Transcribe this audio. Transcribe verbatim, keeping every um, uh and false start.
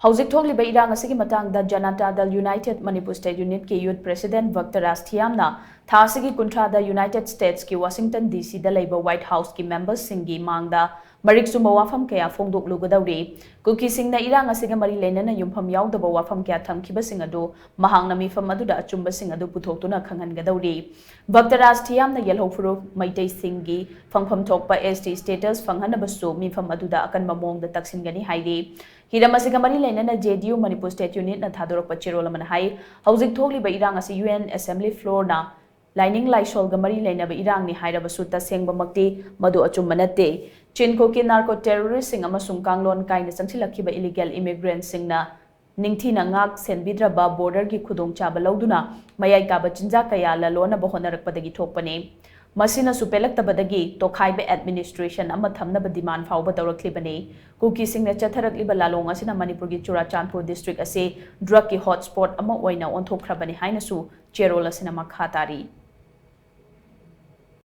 ꯍꯧꯖꯤꯛ ꯊꯣꯛꯂꯤꯕ ꯏꯔꯥꯡ ꯑꯁꯤꯒꯤ ꯃꯇꯥꯡꯗ ꯖꯅꯇꯥ ꯗꯜ ꯌꯨꯅꯥꯏꯇꯦꯗ ꯃꯅꯤꯄꯨꯔ ꯁ꯭ꯇꯦꯠ ꯌꯨꯅꯤꯠꯀꯤ ꯌꯨꯊ ꯄ꯭ꯔꯦꯁꯤꯗꯦꯟꯠ ꯚꯛꯇꯔꯥꯖ ꯊꯤꯌꯥꯝꯅ ꯊꯥ ꯑꯁꯤꯒꯤ ꯀꯨꯟꯊ꯭ꯔꯥꯗ ꯌꯨꯅꯥꯏꯇꯦꯗ ꯁ꯭ꯇꯦꯠꯁꯀꯤ ꯋꯥꯁꯤꯡꯇꯟ ꯗꯤ ꯁꯤꯗ ꯂꯩꯕ ꯋꯥꯏꯠ ꯍꯥꯎꯁꯀꯤ ꯃꯦꯝꯕꯔꯁꯤꯡꯒꯤ ꯃꯥꯡꯗ ꯃꯔꯤꯛ ꯆꯨꯝꯕ ꯋꯥꯐꯝ ꯀꯌꯥ ꯐꯣꯡꯗꯣꯛꯂꯨꯒꯗꯧꯔꯤ꯫ ꯀꯨꯀꯤꯁꯤꯡꯅ ꯏꯔꯥꯡ ꯑꯁꯤꯒ ꯃꯔꯤ ꯂꯩꯅꯅ ꯌꯨꯝꯐꯝ ꯌꯥꯎꯗꯕ ꯋꯥꯐꯝ ꯀꯌꯥ ꯊꯝꯈꯤꯕꯁꯤꯡ ꯑꯗꯨ ꯃꯍꯥꯛꯅ ꯃꯤꯐꯝ ꯑꯗꯨꯗ ꯑꯆꯨꯝꯕꯁꯤꯡ ꯑꯗꯨ ꯄꯨꯊꯣꯛꯇꯨꯅ ꯈꯪꯍꯟꯒꯗꯧꯔꯤ꯫ ꯚꯛꯇꯔꯥꯖ ꯊꯤꯌꯥꯝꯅ ꯌꯦꯜꯍꯧ ꯐꯨꯔꯨꯞ ꯃꯩꯇꯩꯁꯤꯡꯒꯤ ꯐꯪꯐꯝ ꯊꯣꯛꯄ ꯑꯦꯁ ꯇꯤ ꯁ꯭ꯇꯦꯇꯁ ꯐꯪꯍꯟꯅꯕꯁꯨ ꯃꯤꯐꯝ ꯑꯗꯨꯗ ꯑꯀꯟꯕ ꯃꯑꯣꯡꯗ ꯇꯛꯁꯤꯟꯒꯅꯤ ꯍꯥꯏꯔꯤ꯫ ꯍꯤꯔꯝ ꯑꯁꯤꯒ ꯃꯔꯤ ꯂꯩꯅꯅ ꯖꯦ ꯗꯤ ꯌꯨ ꯃꯅꯤꯄꯨꯔ ꯁ꯭ꯇꯦꯠ ꯌꯨꯅꯤꯠꯅ ꯊꯥꯗꯣꯔꯛꯄ ꯆꯦꯔꯣꯜ ꯑꯃꯅ ꯍꯥꯏ, ꯍꯧꯖꯤꯛ ꯊꯣꯛꯂꯤꯕ ꯏꯔꯥꯡ ꯑꯁꯤ ꯌꯨ ꯑꯦꯟ ꯑꯦꯁꯦꯝꯕ꯭ꯂꯤ ꯐ꯭ꯂꯣꯔꯅ ꯂꯥꯏꯅꯤꯡ ꯂꯥꯏꯁꯣꯜꯒ ꯃꯔꯤ ꯂꯩꯅꯕ ꯏꯔꯥꯡꯅꯤ ꯍꯥꯏꯔꯕꯁꯨ ꯇꯁꯦꯡꯕꯃꯛꯇꯤ ꯃꯗꯨ ꯑꯆꯨꯝꯕ ꯅꯠꯇꯦ꯫ ꯆꯤꯟ ꯀꯨꯀꯤ ꯅꯥꯔꯀꯣ ꯇꯦꯔꯣꯔꯤꯁꯁꯤꯡ ꯑꯃꯁꯨꯡ ꯀꯥꯡꯂꯣꯟ ꯀꯥꯏꯅ ꯆꯪꯁꯤꯜꯂꯛꯈꯤꯕ ꯏꯂꯤꯒꯦꯜ ꯏꯃꯤꯒ꯭ꯔꯦꯟꯠꯁꯤꯡꯅ ꯅꯤꯡꯊꯤꯅ ꯉꯥꯛ ꯁꯦꯟꯕꯤꯗ꯭ꯔꯕ ꯕꯣꯔꯗꯔꯒꯤ ꯈꯨꯗꯣꯡꯆꯥꯕ ꯂꯧꯗꯨꯅ ꯃꯌꯥꯏ ꯀꯥꯕ ꯆꯤꯟꯖꯥꯛ ꯀꯌꯥ ꯂꯂꯣꯟꯅꯕ ꯍꯣꯠꯅꯔꯛꯄꯗꯒꯤ ꯊꯣꯛꯄꯅꯤ꯫ ꯃꯁꯤꯅꯁꯨ ꯄꯦꯜꯂꯛꯇꯕꯗꯒꯤ ꯇꯣꯈꯥꯏꯕ ꯑꯦꯗꯃꯤꯅꯤꯁꯇ꯭ꯔꯦꯁꯟ ꯑꯃ ꯊꯝꯅꯕ ꯗꯤꯃꯥꯟ ꯐꯥꯎꯕ ꯇꯧꯔꯛꯂꯤꯕꯅꯤ꯫ ꯀꯨꯀꯤꯁꯤꯡꯅ ꯆꯠꯊꯔꯛꯂꯤꯕ ꯂꯥꯂꯣꯡ ꯑꯁꯤꯅ ꯃꯅꯤꯄꯨꯔꯒꯤ ꯆꯨꯔꯥꯆꯥꯟꯄꯨꯔ ꯗꯤꯁꯇ꯭ꯔꯤꯛ ꯑꯁꯤ ꯗ꯭ꯔꯒꯀꯤ ꯍꯣꯠꯁ꯭ꯄꯣꯠ ꯑꯃ ꯑꯣꯏꯅ ꯑꯣꯟꯊꯣꯛꯈ꯭ꯔꯕꯅꯤ ꯍꯥꯏꯅꯁꯨ ꯆꯦꯔꯣꯜ ꯑꯁꯤꯅ ꯃꯈꯥ ꯇꯥꯔꯤ꯫